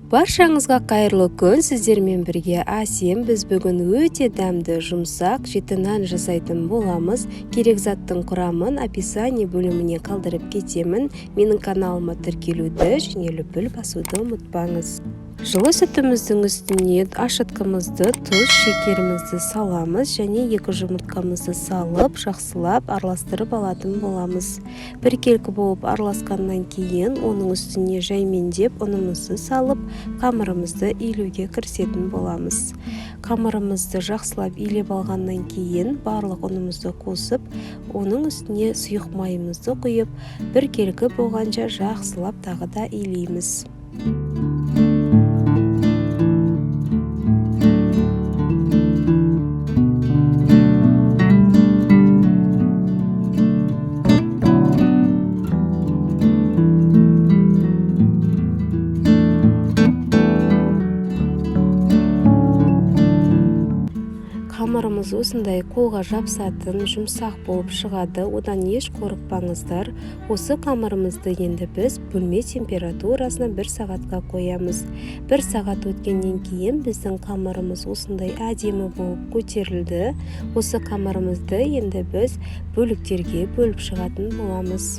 Баршаңызға қайырлы күн, сіздермен бірге Әсем. Біз бүгін өте дәмді, жұмсақ жеті нан жасайтын боламыз. Керек заттың құрамын описание бөліміне қалдырып кетемін. Менің каналыма тіркелуді және лүпіл басуды ұмытпаңыз. Жылы сүтіміздің үстіне ашытқымызды, тұз, шекерімізді саламыз және 2 жұмыртқамызды салып, жақсылап араластырып алатын боламыз. Біркелкі болып араласқаннан кейін оның үстіне жаймендеп ұнымызды салып, қамырымызды илеуге кірісетін боламыз. Қамырымызды жақсылап илеп алғаннан кейін барлық ұнымызды қосып, оның үстіне сұйық майымызды құйып, біркелкі болғанша жақсылап тағы да илейміз. Қамырымыз осындай қолға жабысатын, жұмсақ болып шығады, одан еш қорықпаңыздар. Осы қамырымызды енді біз бөлме температурасына 1 сағатқа қоямыз. 1 сағат өткеннен кейін біздің қамырымыз осындай әдемі болып көтерілді. Осы қамырымызды енді біз бөліктерге бөліп шығатын боламыз.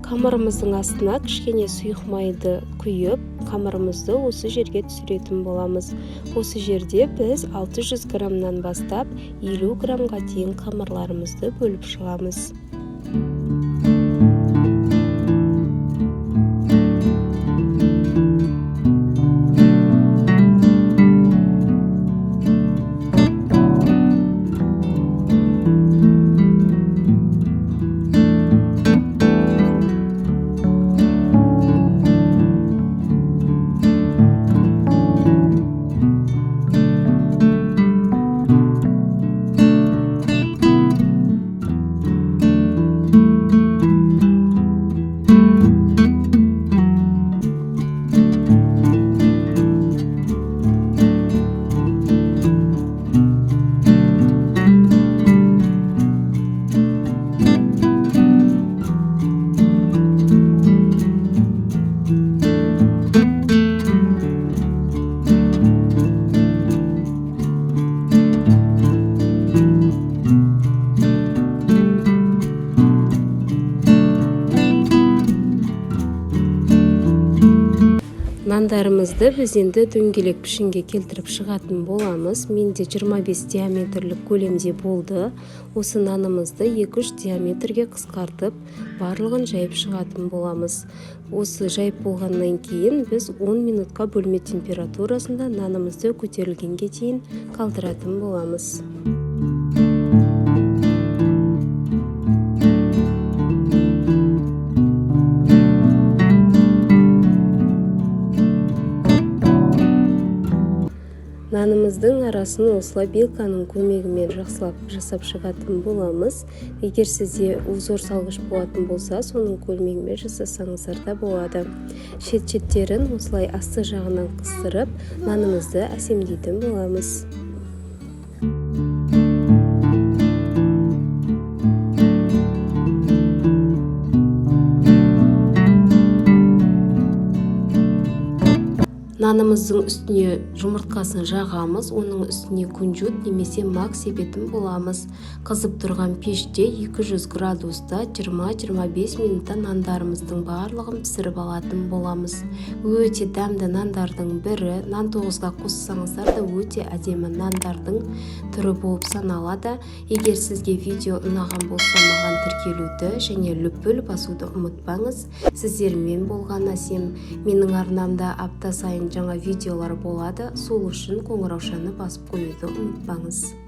Қамырымыздың астына кішкене сұйық майды құйып, қамырымызды осы жерге түсіретін боламыз. Осы жерде біз 600 граммнан бастап 50 граммға дейін қамырларымызды бөліп шығамыз. Нандарымызды біз енді дөңгелек пішінге келтіріп шығатын боламыз. Менде 25 диаметрлік көлемде болды. Осы нанымызды 2-3 диаметрге қысқартып, барлығын жайып шығатын боламыз. Осы жайып болғаннан кейін біз 10 минутқа бөлме температурасында нанымызды көтерілгенге дейін қалдыратын боламыз. Нанымыздың арасын осылай вилканың көмегімен жақсылап жасап шығатын боламыз. Егер сізде узор салғыш болатын болса, соның көмегімен жасасаңыздар да болады. Шет-шеттерін осылай асты жағынан қыстырып, нанымызды әсемдейтін боламыз. Нанымыздың үстіне жұмыртқасын жағамыз, оның үстіне күнжут немесе мак себетін боламыз. Қызып тұрған пеште 200 градуста 20-25 минутта нандарымыздың барлығын пісіріп алатын боламыз. Өте дәмді нандардың бірі, нан тоғызға қоссаңыздар да өте әдемі нандардың түрі болып саналады. Егер сізге видео ұнаған болса, маған тіркелуді және лүпіл басуды ұмытпаңыз. Сіздермен болған Әсем. Менің арнамда апта сайын жаңа видеолар болады, сол үшін қоңыраушаны басып қоюды ұмытпаңыз.